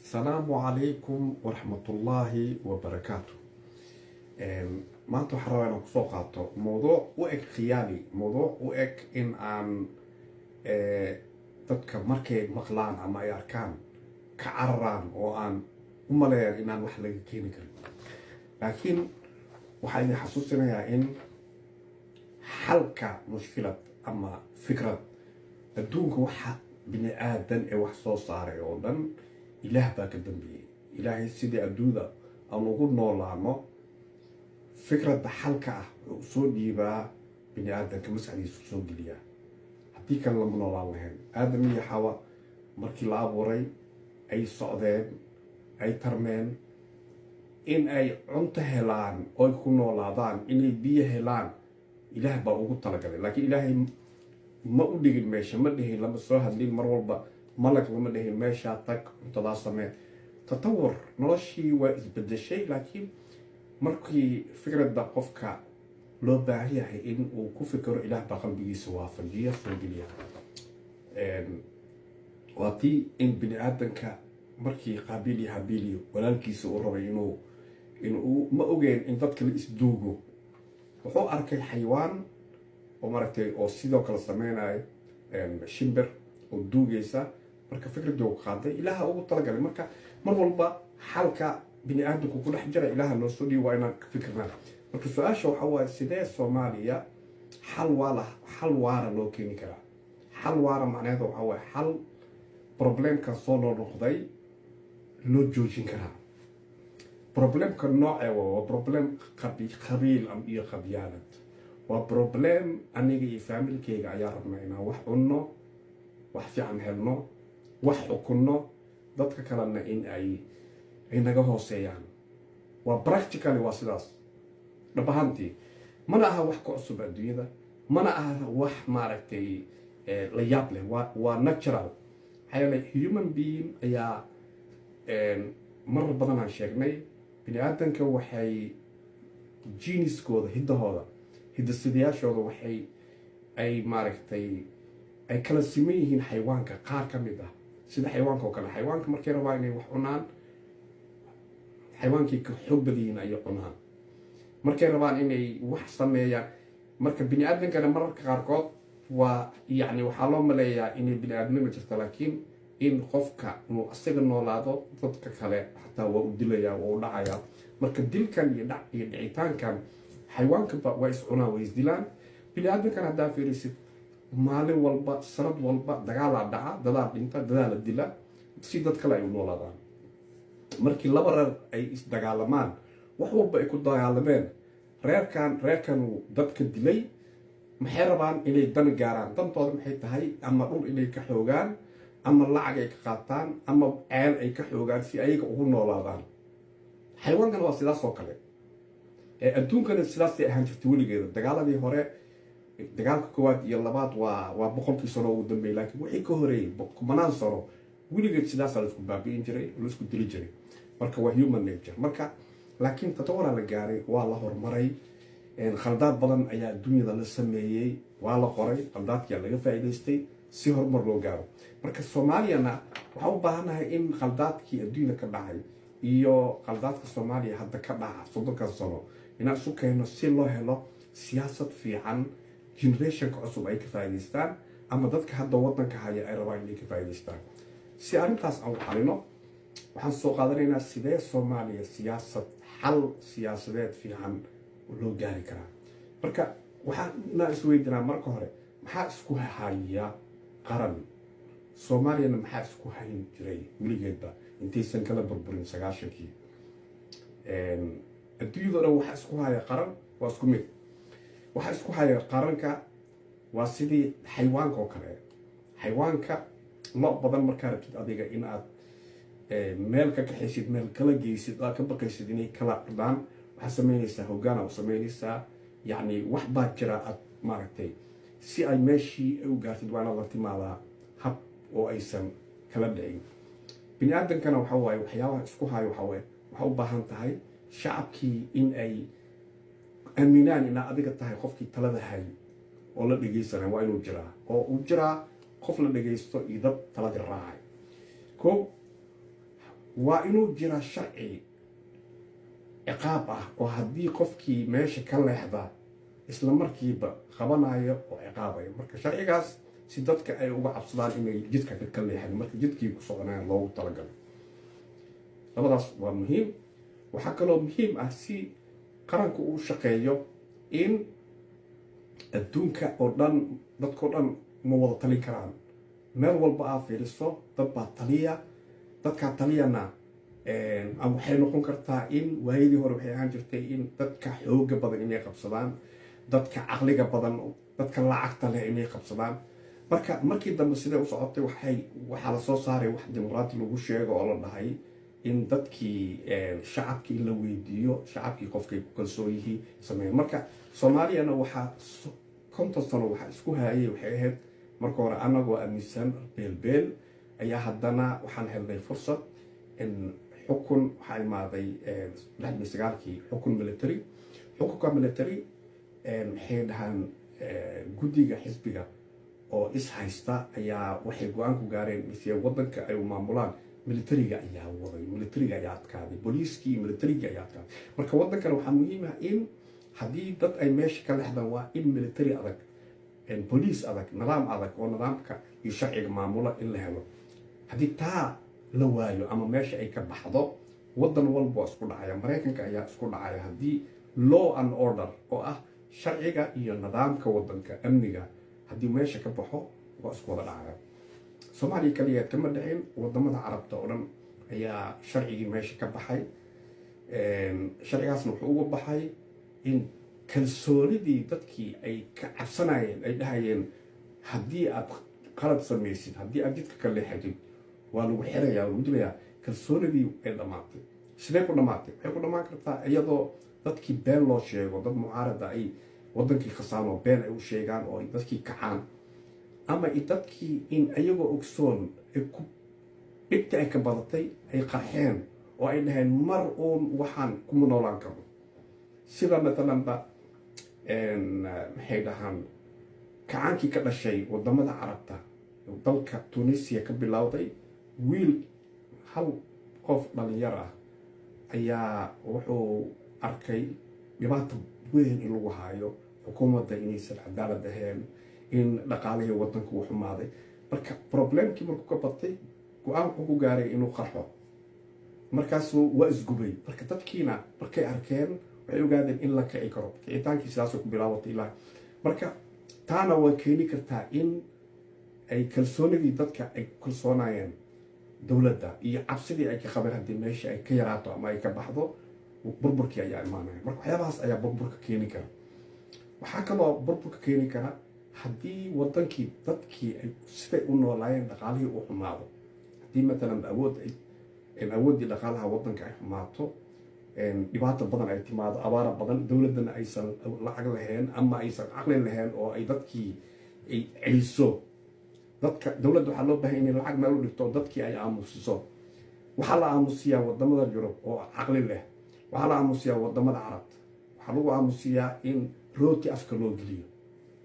Asalaamu calaykum waraxmatullaahi wabarakaatu. Maanta waxaan rabaa inaan kusoo qaato mowduuc u eg khiyaali, mowduuc u eg in aan dadka markay maqlaan ama ay arkaan ka cararaan oo aan u maleeyaan inaan wax laga keeni karin. Laakiin waxaa idin xasuusinayaa in xalka mushkilad ama fikrad adduunka, waxa bini aadan ee wax soo saaray oo dhan, Ilaah baa ka dambeeyey. Ilaahay sidii adduunyada aan ugu noolaano fikradda xalka ah wuxuu soo dhiibaa bini aadanka, maskaxdiisu soo geliyaa. Haddii kale lama noolaan lahayn. Aadam iyo Xawa markii la abuuray, ay socdeen, ay tarmeen, in ay cunto helaan oy ku noolaadaan, inay biyo helaan, Ilaah baa ugu talagalay. Laakiin Ilaahay ma u dhigin meesha, ma dhihin, lama soo hadlin mar walba malag, lama dhihin meeshaa tag, cuntadaa samee. Tatawur noloshii waa isbedeshay, laakiin markii fikradda qofka loo baahan yahay in uu ku fikiro, Ilaah baa qalbigiisa waafajiya, soo geliya. Waa tii in bini aadanka markii Qaabiil iyo Habiiliyo walaalkiisa uu rabay inuu ma ogeen in dadka la isduugo. Wuxuu arkay xayawaan oo maaragtay oo sidoo kale sameynayo, shimbir oo duugaysa. Marka fikraddii u qaaday, Ilaaha ugu talagalay. Marka mar walba xalka bini aadamku ku dhex jira, Ilaaha noo soo dhiibi, waa inaan ka fikirnaa. Marka su-aasha waxa waaye: sidee Soomaaliya xal waala, xal waara loo keeni karaa? Xal waara macnaheedu waxa waaye xal problemka soo noqnoqday loo joojin karaa. Problemka noocee waa problem qabiil iyo qabyaalad, waa problem aniga iyo faamilkeyga ayaa rabnaa inaan wax cunno, wax fiican helno, wax xukunno, dadka kalena in ay naga hooseeyaan. Waa practically, waa sidaas dhab ahaantii. Mana aha wax ka cusub adduunyada, mana aha wax maaragtay la yaab leh. Waa natural, maxaa yeelay human being ayaa marar badan aan sheegnay, bini aadanka waxay genes-kooda, hiddahooda, hidasidayaashooda waxay ay maaragtay ay kala siman yihiin xayawaanka qaar ka mid ah, sida xayawaanka oo kale. Xayawaanka markay rabaan inay wax cunaan, xayawaankii ka xoog badan yihiin ayay cunaan markay rabaan inay wax sameeyaan. Marka bini aadankana mararka qaarkood waa yacni waxaa loo maleeyaa inay bini aadnimo jirto, laakiin in qofka inuu asaga noolaado, dadka kale xataa waa u dilayaa, waa u dhacayaa. Marka dilkan iyo dhac iyo dhicitaankan, xayawaanka waa is cunaan, waa isdilaan. Bini aadamkan haddaa fiirisid, maalin walba, sanad walba dagaalaa dhaca, dadaa dhinta, dadaa la dila si dad kale ay u noolaadaan. Markii laba reer ay isdagaalamaan, wax walba ay ku dagaalameen, reerkan reerkanu dadka dilay maxay rabaan? Inay dan gaaraan. Dantooda maxay tahay? Ama dhul inay ka xoogaan, ama lacag ay ka qaataan, ama ceel ay ka xoogaan si ayaga ugu noolaadaan. Xayawaankana waa sidaas oo kale. Adduunkana sidaasay ahaan jirtay weligeeda. Dagaaladii hore, dagaalka koowaad iyo labaad waa 100-kii sano ugu dambeeyay, laakiin wixii ka horeeyey kumanaan sano weligeed sidaasaa laisku baabi'in jiray, laisku dili jiray. Marka waa human nature. Marka laakiin tatawaraa la gaaray, waa la horumaray, khaldaad badan ayaa adduunyada la sameeyey, waa la qoray, khaldaadkiyaa laga faa'iidaystay si horumar loo gaaro. Marka Soomaaliyana waxaan u baahannahay in khaldaadkii adduunyada ka dhacay iyo khaldaadka Soomaaliya hadda ka dhaca 30-kan sano inaan isu keeno si loo helo siyaasad fiican, generationka cusub ay ka faa'iidaystaan ama dadka hadda waddanka haya ay rabaan inay ka faa'iidaystaan. Si arrintaas aan u xalino, waxaan soo qaadanaynaa sidee Soomaaliya siyaasad, xal siyaasadeed fiican loo gaari karaa. Marka waxaana isweydiinaa marka hore: maxaa isku haya qaran Soomaaliyana? Maxaa isku hayn jiray weligeedba intaysan kala burburin 90-kii? Adduunyado dhan waxaa isku haya qaran waa isku mid. Waxaa isku haya qaranka waa sidii xayawaanka oo kale. Xayawaanka lo badan markaa rabtid adiga in aad meel ka kaxaysid, meel kala geysid, aad ka baqaysid inay kala cudaan, waxaad samaynaysaa hoggaana u samaynaysaa. Yacni wax baa jira aad maaragtay si ay meeshii u gaartid, waa inaad la timaadaa hab oo aysan kala dhicin. Bini aadankana waxa waaye waxyaabaha isku hayo waxa waaye waxaa u baahan tahay shacabkii in ay aaminaan inaa adiga tahay qofkii talada hay oo la dhegaysanay. Waa inuu jiraa oo uu jiraa qof la dhegaysto iyo dad taladii raacay. Ko Waa inuu jiraa sharci ciqaab ah oo haddii qofkii meesha ka leexda isla markiiba qabanayo oo ciqaabayo. Marka sharcigaas si dadka ay uga cabsadaan inay jidka ka leexan, marka jidkii ku soconayaan loogu talagalay. Labadaas waa muhiim. Waxaa kaloo muhiim ah, si qaranku uu shaqeeyo, in adduunka oo dhan dadkao dhan ma wada talin karaan. Meel walba aa fiiriso, dad baa taliya. Dadkaa taliyana waxay noqon kartaa in waayadii hore waxay ahaan jirtay in dadka xooga badan inay qabsadaan, dadka caqliga badan, dadka lacagta leh inay qabsadaan. Marka markii dambe sidee u socotay, waxaa lasoo saaray wax dimuqraati lagu sheego oo la dhahay in dadkii shacabkii in la weydiiyo, shacabkii qofkay ku kalsoon yihiin sameeya. Marka Soomaaliyana waxaa 50 sano waxaa isku haayay waxay ahayd, marka hore anagoo aaminsan beelbeel ayaa haddana waxaan helnay fursad in xukun waxaa imaaday 69-kii, xukun military. Xukunka military waxay dhahaan guddiga xisbiga oo is haysta ayaa waxay go-aan ku gaareen mise wadanka ay maamulaan. Militariga ayaa waday, militariga ayaa adkaaday, booliiskii militariga ayaa adkaaday. Marka wadankana waxaa muhiim ah in haddii dad ay meesha ka lexdaan, waa in military adag, booliis adag, nidaam adag oo nidaamka iyo sharciga maamula in la helo. Haddii taa la waayo ama meesha ay ka baxdo, wadan walba waa isku dhacaya. Maraykanka ayaa isku dhacaya haddii law and order, oo ah sharciga iyo nidaamka wadanka, amniga, haddii meesha ka baxo, waa isku wada dhacaya. Soomaaliya kaligeed kama dhicin, wadamada Carabta oo dhan ayaa sharcigii meesha ka baxay. Sharcigaasna wuxuu uga baxay in kalsoonidii dadkii ay ka cabsanayeen, ay dhahayeen haddii aad qalad samaysid, haddii aad jidka ka leexatid, waa lagu xirayaa, waa lagu dilayaa. Kalsoonidii ay dhammaatay. Sidee ku dhammaatay? Waxay ku dhammaan kartaa iyadoo dadkii been loo sheego, dad mucaarada ay wadankii khasaan oo been ay u sheegaan oo ay dadkii kacaan, ama dadkii in ayagoo ogsoon ay ku dhibta ay ka badatay ay qarxeen oo ay dhaheen mar uun waxaan kuma noolaan karno. Sida matalanba, maxay dhahaan, kacaankii ka dhashay wadamada Carabta, dalka Tunisia ka bilowday. Wiil, hal qof dhalinyar ah ayaa wuxuu arkay dhibaato weyn in lagu haayo xukuumadda, inaysan cadaalad ahayn, in dhaqaalihii wadanka uu xumaaday. Marka problemkii markuu ka batay, go-aan wuxuu ku gaaray inuu qarxo. Markaasuu waa isgubay. Marka dadkiina markay arkeen, waxay ogaadeen in la kici karo. Kicitaankii sidaasoo ku bilaabatay ilaa marka. Taana way keeni kartaa in ay kalsoonidii dadka ay ku kalsoonaayeen dowladda iyo cabsidii ay ka qabeen haddii meesha ay ka yaraato ama ay ka baxdo, burburkii ayaa imaanaya. Marka waxyaabahaas ayaa burburka keeni kara. Waxaa kaloo burburka keeni kara haddii wadankii dadkii ay siday u noolaayeen dhaqaalihii uu xumaado. Haddii matalan awooddii dhaqaalaha wadanka ay xumaato, dhibaato badan ay timaado, abaara badan, dowladdana aysan lacag lahayn ama aysan caqli lahayn oo ay dadkii ay celiso dadka, dowladda waxaa loo bahay inay lacag meel u dhigto oo dadkii ay aamusiso. Waxaa la aamusiyaa wadamada Yurub oo caqli leh, waxaa la aamusiyaa wadamada Carabta, waxaa lagu aamusiyaa in rooti afka loo geliyo.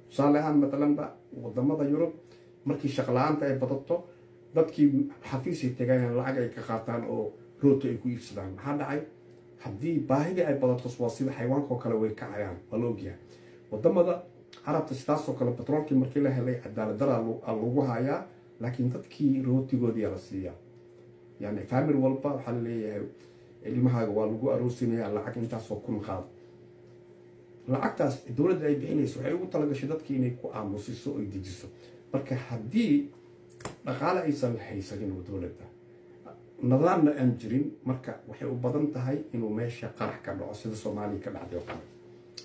Tusaale ahaan, matalanba wadamada Yurub markii shaqla-aanta ay badato, dadkii xafiisay tegayaan, lacag ay ka qaataan oo rooti ay ku iibsadaan. Maxaa dhacay? Haddii baahidii ay badato, waa sida xayawaanka oo kale, way kacayaan, waa la ogyahay. Wadamada Carabta sidaasoo kale, batroolkii markii la helay, cadaalad daraa lagu hayaa, laakiin dadkii rootigoodii la siiyaa. Yani family walba waxaa laleeyahay ilmahaaga waa lagu aroosinaya, lacag intaasoo kun qaado. Lacagtaas dowladda ay bixinayso waxay ugu talagashay dadkii inay ku aamusiso oy dejiso. Marka haddii dhaqaale aysan haysanin dowladda, nidaamna aan jirin, marka waxay u badan tahay inuu meesha qarax ka dhaco, sida Soomaaliya ka dhacday oo kale.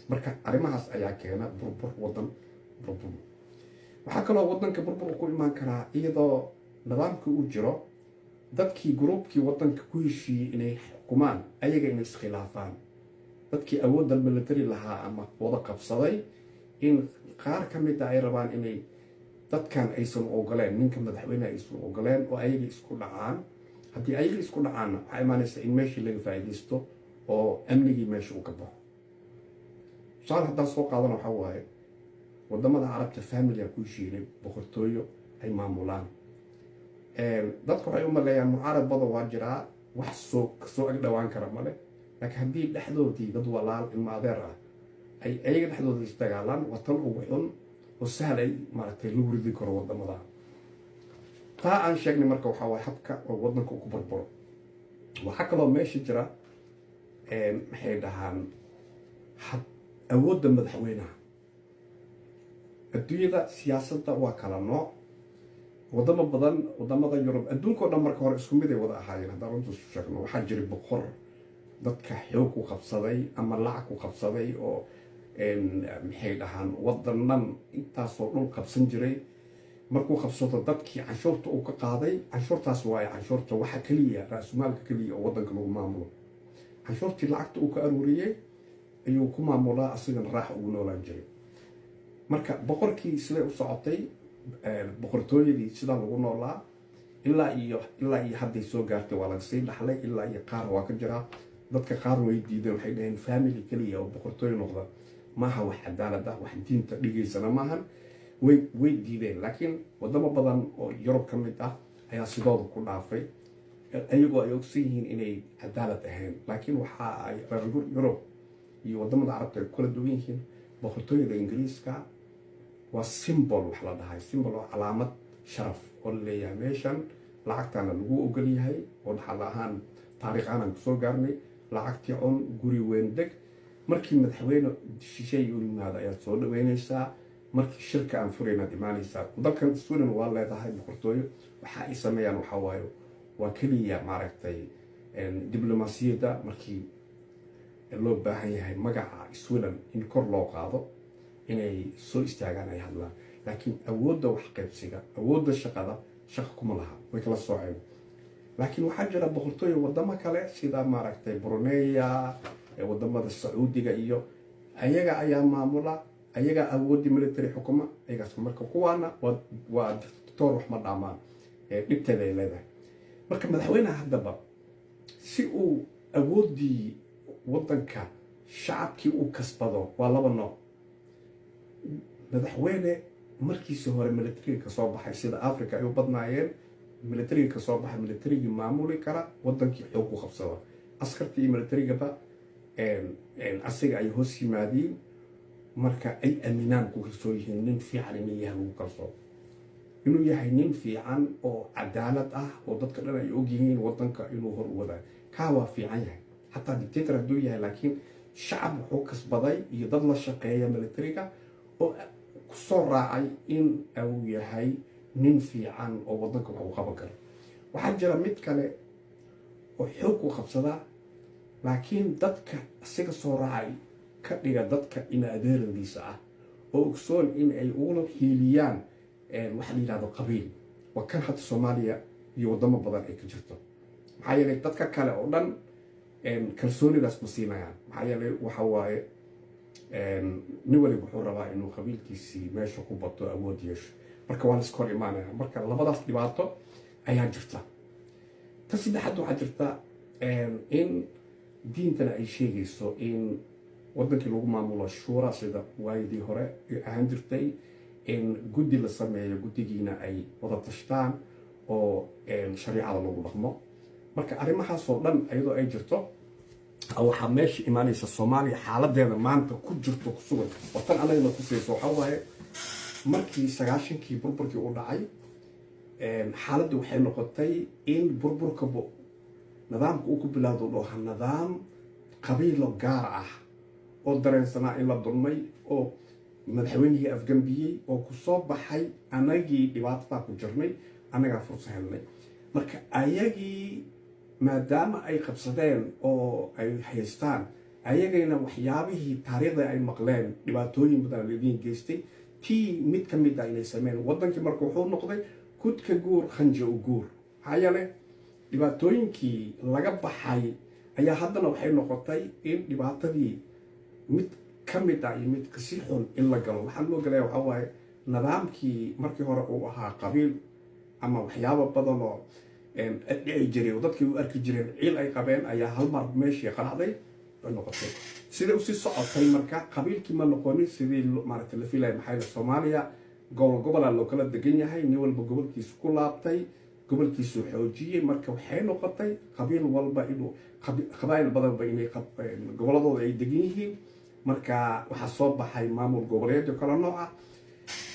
Marka arrimahaas ayaa keena burbur wadan. Burbur waxaa kaloo wadanka burbur ku imaan karaa iyadoo nidaamkii uu jiro, dadkii gruubkii wadanka ku heshiiyey inay xukumaan ayaga inay iskhilaafaan, dadkii awoodda military lahaa ama wada qabsaday in qaar ka mid a ay rabaan inay dadkan aysan ogoleen, ninka madaxweyneha aysan ogoleen, oo ayaga isku dhacaan. Haddii ayaga isku dhacaanna, waxaa imaanaysa in meeshii laga faa'iidaysto oo amnigii meesha uu ka baxo. Tusaale haddaan soo qaadana, waxaa waaye wadamada Carabta familia ku heshiinay boqortooyo ay maamulaan. Dadka waxay u maleeyaan mucaarad badan waa jiraa. Wax soo kasoo ag dhowaan kara male. Laakiin haddii dhexdoodii dad walaal, ilma adeer ah, ay ayaga dhexdooda isdagaalaan, waa tan ugu xun oo sahal ay maaragtay lagu ridi karo wadamada. Taa aan sheegnay marka waxaa waay habka oo waddanka uu ku burburo. Waxaa kaloo meesha jira, maxay dhahaan, awoodda madaxweynaha. Adduunyada siyaasadda waa kala nooc. Wadamo badan, wadamada Yurub, adduunka o dhan marka hore isku mid ay wada ahaayeen. Haddaan runta isu sheegno, waxaa jiray boqor dadka xoog ku qabsaday ama lacag ku qabsaday oo, maxay dhahaan, wadanan intaasoo dhul qabsan jiray. Markuu qabsado dadkii canshuurta uu ka qaaday, canshuurtaas waaye canshuurta waxa keliya, raasumaalka keliya oo wadanka lagu maamulo. Canshuurtii lacagta uu ka aruuriyey ayuu ku maamulaa, asigana raaxa ugu noolaan jiray. Marka boqorkii siday u socotay, boqortooyadii sidaa lagu noolaa ilaa iyo hadday soo gaartay, waa laga sii dhaxlay ilaa iyo qaar waa ka jiraa. Dadka qaar way diideen, waxay dhaheen family keliya oo boqortooyo noqda maaha wax cadaalad ah, wax diinta dhigaysana maahan. Way diideen. Laakiin wadamo badan oo Yurub ka mid ah ayaa sidooda ku dhaafay, ayagoo ay ogsan yihiin inay cadaalad ahayn. Laakiin waxa ay reer Yurub iyo wadamada Carabta ay kula duwan yihiin, boqortooyada Ingiriiska waa symbol, wax la dhahay symbol oo calaamad sharaf oo la leeyahay meeshan lacagtaana lagu ogol yahay oo dhaxal ahaan, taariikh ahaan kusoo gaarnay. Lacagtii cun, guri weyn deg. Markii madaxweyne shisheey u yimaado ayaad soo dhaweynaysaa, markii shirka aan furaynaad imaanaysaa. Dalkan Sweden waa leedahay boqortooyo. Waxa ay sameeyaan waxaa waaye waa keliya maaragtay diblomaasiyadda. Markii loo baahan yahay magaca Sweden in kor loo qaado, inay soo istaagaan, ay hadlaan. Laakiin awoodda wax qaybsiga, awoodda shaqada, shaqa kuma laha, way kala sooceen. Laakiin waxaa jira boqortooyo wadamo kale, sida maaragtay Bruneya, wadamada Sacuudiga iyo ayaga ayaa maamula, ayagaa awooddii military xukuma ayagaas. Marka kuwaana waa dictator, wax ma dhaamaan, dhibteeda ay leedahay. Marka madaxweynaha haddaba si uu awooddii waddanka shacabkii u kasbado waa laba nooc. Madaxweyne markiisii hore militariga ka soo baxay, sida Africa ay u badnaayeen, militariga ka soo baxay, militarigii maamuli kara, waddankii xoog ku qabsada, askartii iyo militarigaba asiga ay hoos yimaadiin. Marka ay aaminaan, ku kalsoon yihiin nin fiican inuu yahay, lagu kalsoon inuu yahay nin fiican oo cadaalad ah oo dadka dhan ay ogyihiin waddanka inuu hor u wadaa, kaa waa fiican yahay, xataa dictator hadduu yahay. Laakiin shacab wuxuu kasbaday iyo dad la shaqeeya militariga oo kusoo raacay in uu yahay nin fiican oo waddanka wax u qaban karo. Waxaa jira mid kale oo xoog ku qabsadaa, laakiin dadka asiga soo raacay ka dhiga dadka ina adeeradiisa ah oo ogsoon in ay ugula hiiliyaan waxa la yidhahdo qabiil. Waa kan hadda Soomaaliya iyo waddamo badan ay ka jirto. Maxaa yeelay dadka kale oo dhan kalsoonidaas ma siinayaan. Maxaa yeelay waxa waaye nin waliba wuxuu rabaa inuu qabiilkiisii meesha ku bato, awood yeesho. Marka waa la iska hor imaanaya. Marka labadaas dhibaato ayaa jirta. Ta saddexaad waxaa jirta in diintana ay sheegayso in waddankii lagu maamulo shuura, sida waayadii hore ahaan jirtay, in guddi la sameeyo, guddigiina ay wada tashtaan oo shariicada lagu dhaqmo. Marka arrimahaasoo dhan iyadoo ay jirto, waxaa meesha imaanaysa Soomaaliya xaaladeeda maanta ku jirto, ku sugan oo tan anagana tusayso. Waxaa waaye markii 90-kii burburkii u dhacay, xaaladdu waxay noqotay in burburkaba nidaamka uu ku bilaawdo dhaha nidaam qabiilo gaar ah oo dareensanaa in la dulmay oo madaxweynihii afgambiyey oo ku soo baxay. Anagii dhibaatadaa ku jirnay, annagaa fursa helnay. Marka ayagii maadaama ay qabsadeen oo ay haystaan, ayagayna waxyaabihii taariikhda ay maqleen, dhibaatooyin badan laidiin geystay, tii mid ka mid ah inay sameyn waddankii. Marka wuxuu noqday kudka guur, khanja u guur. Maxaa yeele dhibaatooyinkii laga baxay ayaa haddana waxay noqotay in dhibaatadii mid ka mid ah iyo mid kasii xun in la galo. Waxaan loo galaya waxaa waaye nidaamkii markii hore uu ahaa qabiil ama waxyaabo badan oo dhici jiray oo dadkii u arki jireen ciil ay qabeen ayaa hal mar meeshii qaracday bay noqotay. Siday usii socotay marka qabiilkii ma noqonin sidii maaragtay la filaya. Maxaa yeele Soomaaliya gobol gobolaa loo kala degan yahay, nin walba gobolkiisa ku laabtay. Gobolkiisuu xoojiyey. Marka waxay noqotay qabiil walba inuu, qabaa'il badanba inay gobolladooda ay degan yihiin. Marka waxaa soo baxay maamul goboleedyo kala nooca.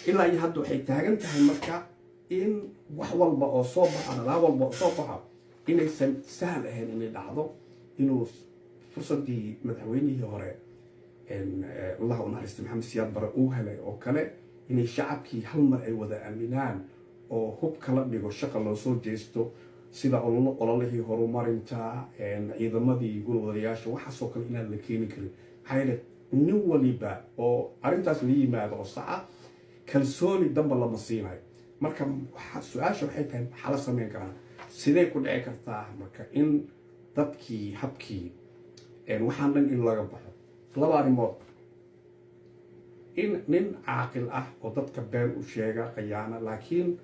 Ilaa iyo hadda waxay taagan tahay marka in wax walba oo soo baxa, nidaam walba oo soo baxa, inaysan sahal ahayn inay dhacdo inuu fursaddii madaxweynihii hore, Allah u naxariista, Maxamed Siyaad Bare uu helay oo kale, inay shacabkii hal mar ay wada aaminaan oo hub kala dhigo, shaqa loo soo jeesto, sida ololihii horumarinta, ciidamadii gulwadayaasha, waxaasoo kale inaan la keeni karin. Maxaa yeele, nin waliba oo arrintaas la yimaado oo saxa, kalsooni damba lama siinayo. Marka su-aasha waxay tahay, maxaa la sameyn karaa? Sidee ku dhici kartaa marka in dadkii habkii waxaan dhan in laga baxo? Laba arrimood: in nin caaqil ah oo dadka been u sheega, khayaana, laakiin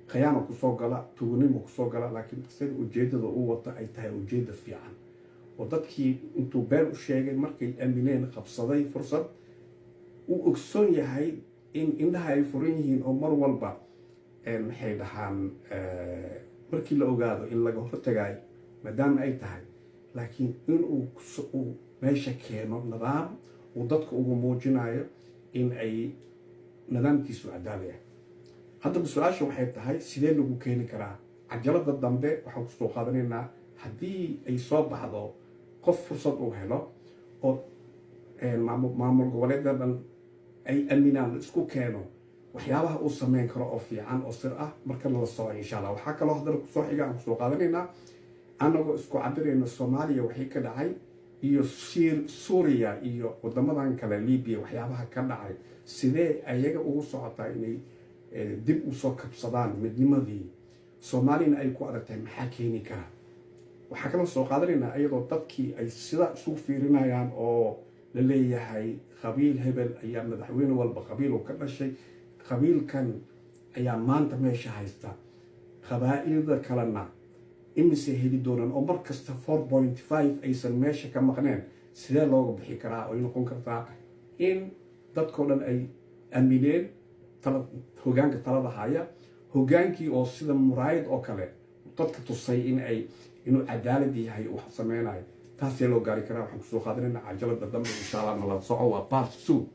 khayaana kusoo gala, tugunimo kusoo gala, laakiin isaga ujeeddada uu wata ay tahay ujeedda fiican, oo dadkii intuu been u sheegay markay aamineen, qabsaday fursad, uu ogsoon yahay in indhaha ay furan yihiin oo mar walba, maxay dhahaan, markii la ogaado in laga hortagayo maadaama ay tahay, laakiin inuu uu meesha keeno nidaam uu dadka ugu muujinayo in ay nidaamkiisu cadaalad yahay. Haddaba su-aasha waxay tahay, sidee lagu keeni karaa? Cajalada dambe waxaan kusoo qaadanaynaa haddii ay soo baxdo qof fursad uu helo oo maamul goboleedda dhan ay aaminaan, la isku keeno, waxyaabaha uu sameyn karo oo fiican oo sir ah. Marka lala soco, insha Allah. Waxaa kaloo haddana kusoo xiga aan kusoo qaadanaynaa, annagoo isku cabirayno Soomaaliya waxay ka dhacay iyo Suuriya iyo wadamadan kale, Libiya, waxyaabaha ka dhacay, sidee ayaga ugu socotaa inay dib usoo kabsadaan midnimadii, Soomaalina ay ku adag tahay? Maxaa keeni kara? Waxaa kaloo soo qaadanaynaa iyadoo dadkii ay sidaa isugu fiirinayaan oo la leeyahay qabiil hebel ayaa, madaxweyne walba qabiil ka dhashay, qabiilkan ayaa maanta meesha haysta, qabaa'ilada kalena imise heli doonaan, oo mar kasta 4.5 aysan meesha ka maqneen. Sidee looga bixi karaa oo ay noqon kartaa in dadkao dhan ay aamineen hogaanka talada haya, hogaankii oo sida muraayad oo kale dadka tusay in ay inuu cadaalad yahay, wax sameynayo? Taasee loo gaari karaa? Waxaan kusoo qaadanayna cajalada dambe, insha Allah. Nala soco, waa part 2.